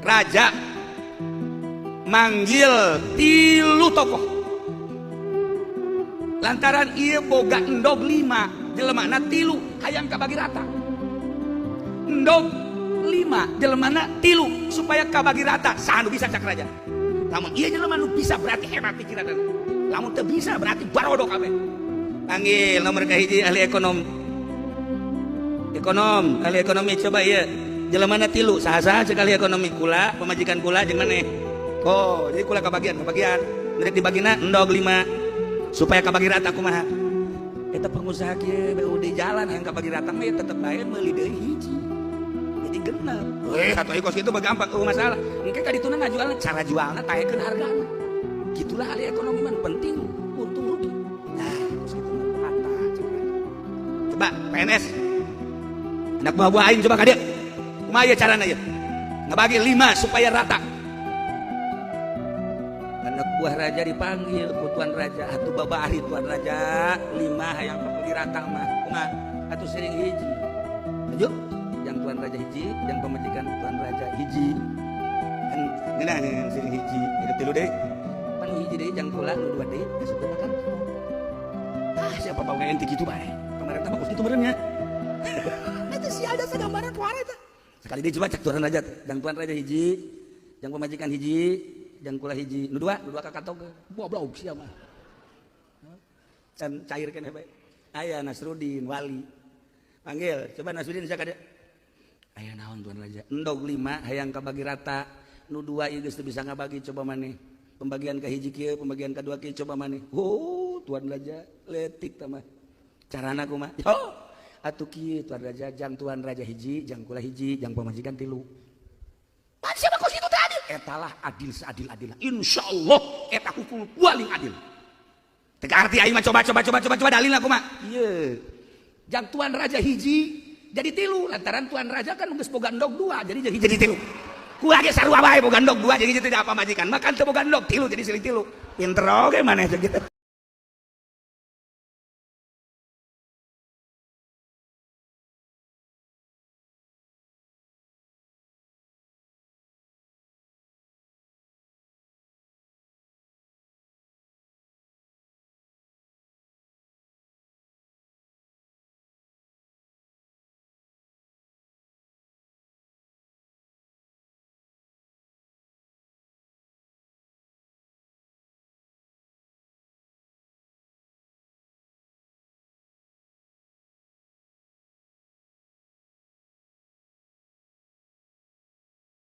Raja manggil tilu tokoh lantaran ieu boga endog lima, jelemana tilu, hayang kabagi rata. Endog lima, jelemana tilu, supaya kabagi rata. Saha nu bisa, cak raja? Lamun ieu jelema nu bisa, berarti hebat pikiran. Lamun teu bisa, berarti barodo kabeh. Panggil nomor kahiji, ahli ekonom. Ekonom, ahli ekonomi, coba ieu jelemana tilu, saha-saha cek ahli ekonomi? Kula, pamajikan kula, jeung maneh. Oh, jadi kula kabagian, kabagian rek dibagina endog lima, supaya kabagi rata kumaha? Eta pengusaha kieu BUD jalan, yang kabagi rata mah ya tetep bae meuli deui hiji, jadi genep. Eh, atuh kos kitu mah gampang, euweuh masalah. Engke ka dituna ngajualna, cara jualna taekeun hargana. Gitulah ahli ekonomi mah, penting untung rugi. Nah, kos kitu mah rata cek. Coba PNS, anak buah-buah aing, coba ka dieu. Kumaha ieu carana ieu ngabagi lima supaya rata? Anak buah raja dipanggil ku tuan raja. Atuh babari, tuan raja, lima hayang kabagi rata mah kumaha atuh? Sering hiji. Maju yang tuan raja hiji, yang pamajikan tuan raja hiji, kan ngeunah sering hiji. Itu tilu deh pan, hiji deui jang kula, nu dua deui asupkeun makan. Ah, siapa bau ente kitu bae? Pemerintah bagus kitu meureun nya. Itu si ada segambaran puara eta. Sekali dia coba cek tuan raja, jang tuan raja hiji, jang pamajikan hiji, jang kula hiji, nu dua, nu dua kakatog. Goblok sia mah. Can cair keneh bae. Aya Nasrudin wali. Panggil, coba Nasrudin sia ka dieu. Aya naon, tuan raja? Endog lima hayang kabagi rata. Nu dua ieu geus teu bisa ngabagi, coba maneh. Pembagian ke hiji kieu, pembagian kedua kieu, coba maneh. Oh, tuan raja, letik tah mah. Carana kumaha? Yo, atuh kieu, tuan raja, jang tuan raja hiji, jang kula hiji, jang pamajikan tilu. Pan siapa kos itu teh adil? Eta lah adil seadil-adil. Insyaallah eta hukum paling adil. Teu arti aing mah. Coba, coba, coba, coba, coba dalilna kumaha? Ieu. Jang tuan raja hiji jadi tilu lantaran tuan raja kan geus boga endog dua, jadi tilu. Kula ge sarua bae, boga endog dua jadi tidak apa, majikan makan teu boga endog tilu, jadi silih tilu. Pinter oge maneh gitu.